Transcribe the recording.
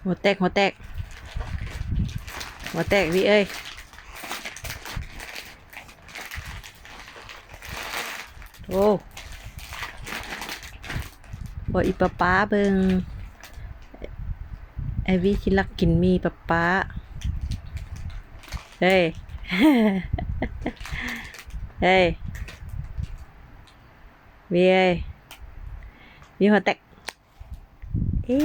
ຫົວແຕກ ຫົວແຕກ ຫົວແຕກ ວິເອີຍ. ໂອ້ ບໍ່ອີປາປາເບິ່ງ ໄອວິຊິລັກກິນໝີ່ປາປາ. ເຮີ້ຍ ເຮີ້ຍ ວິເອີຍ ວິຫົວແຕກ. ເອີ